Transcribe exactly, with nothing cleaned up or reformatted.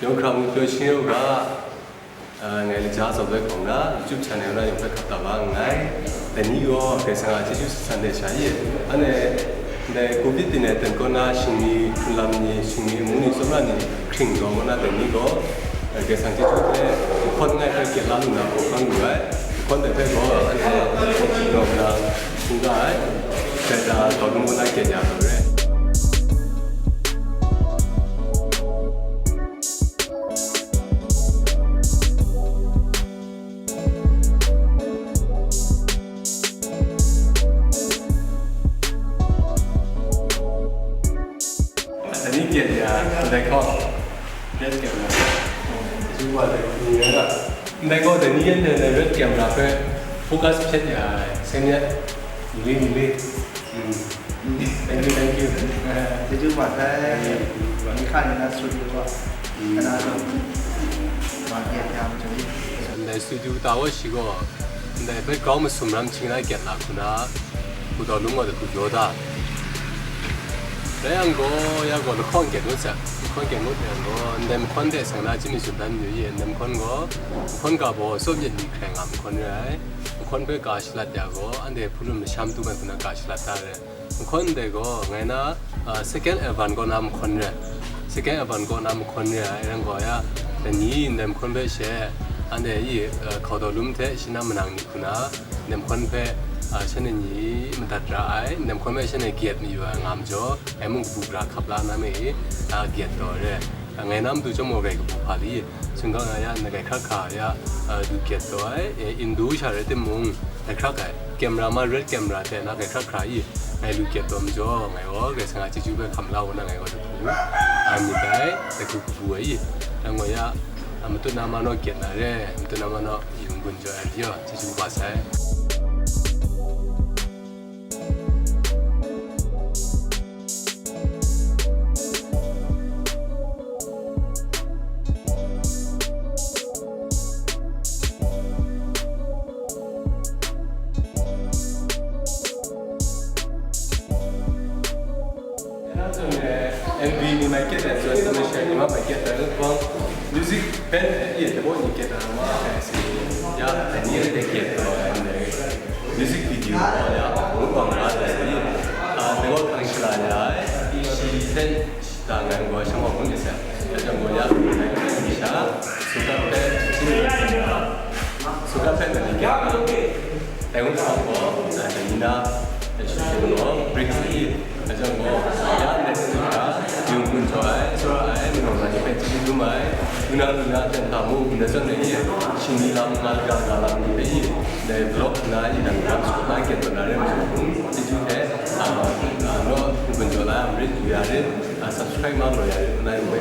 Yawng hkrang ngu pyaw shing yawng ga, a, ngai Laja Zaw Loi hkawng na YouTube channel na yawng hpe hkap da wa nngai. Dai ni gaw Karai Kasang a chyeju san san de sha ye. Anhte ndai covid nineteen kaw na shingni hkrun lam ni, shingni amu ni, tsawmra ni hkring gaw, ngu na dai ni gaw, a, Karai Kasang chyeju hte nhkawn ngai hpe kyat la lu na hkawhkam lu ai. Nhkawn dai hpe gaw anhte gaw na hkungga ai. Dai da, gaw lung gaw na kyat ya lu re. Ani kyen ya, ndai gaw, red camera. Ndai gaw, dai ni yan dai red camera hpe focus hpyet ya ai, sen ya, ni le, ni le. Mm. Thank you, thank you. Chyeju wa sai. Ni hka ni na studio wa. Kana lo. Wa kyen ya, chyeju. Ndai studio ta wa shi gaw, ndai background masum ram ching na kyen na hku na, hku taw lung gaw hku jaw da. Rai yang gaw, ya gaw lahkawng kyen ngut sa. Lahkawng kyen ngut yang gaw, ndai mahkawn de sang na chyeju tsun dan yu ye, ndai mahkawn gaw, mahkawn ga baw, sawp myit ni hkrai nga mahkawn rai ai. Mahkawn hpe ka shalat ya gaw, anhte hpulun masham tu ai hku na ka shalat da re. Mahkawn ndai gaw ngai na, ah, second advent kaw na mahkawn re ai. Second advent kaw na mahkawn re ai, rai yang gaw ya, dai ni ndai mahkawn hpe she, anhte i, ah, hkau daw lum hte shi na manang ni hku na, ndai mahkawn hpe, ah, shanhte ni madat ra ai, ndai mahkawn hpe shanhte gyet mayu ai nga majaw, ngai mung kabu gara hkap la na me i, ah, gyet taw re ai. Ah, ngai na matu chyawm gaw grai kabu hpa li, sumgang na ya, na grai hkra hkra ya, ah, du gyet taw ai, eh, Indu sha rai timung, grai hkra hkra, camera ma red camera hte na grai hkra hkra i, ngai lu kyet taw majaw, ngai gaw Karai Kasang a chyeju hpe hkam la u na ngai gaw dahku, a myit dai, dahku kabu ai i, dang gaw ya, a matut na ma naw kyet na re, matut na ma naw yung gun jaw ai pyi, chyeju kaba sai. M V ni mai kyat ai, so information ni ma mai kyat ai, bang music band e ye de bo ni kyat ai ma ai si. Ya, ni de kyat ai. Music video ya, bang ra de si. Ah, de bo kan shala ya. Si ten. Da ngan gaw shanghpaw hpun ni se, da jang gaw ya, ngai ni sha, suka hpe, suka hpe ngai ni kya, dai wun sa gaw, da ni na, da shi shi gaw, break si, da jang gaw, ya, ngai ni sha, yung kun chaw ai, sara ai, ni gaw ngai ni hpe chyeju dum ai, ngu na, ngu na, ten hta mu, ngu na zawn ni, shingni lam, nga ga ga lam ni hpe i, dai vlog na, i dan lam su na, kyen taw na, re mu su, chyeju hte, a, a, naw, yung kun chaw na, break yu ya rit, a, subscribe ma gaw ya rit, ngu na yung hpe,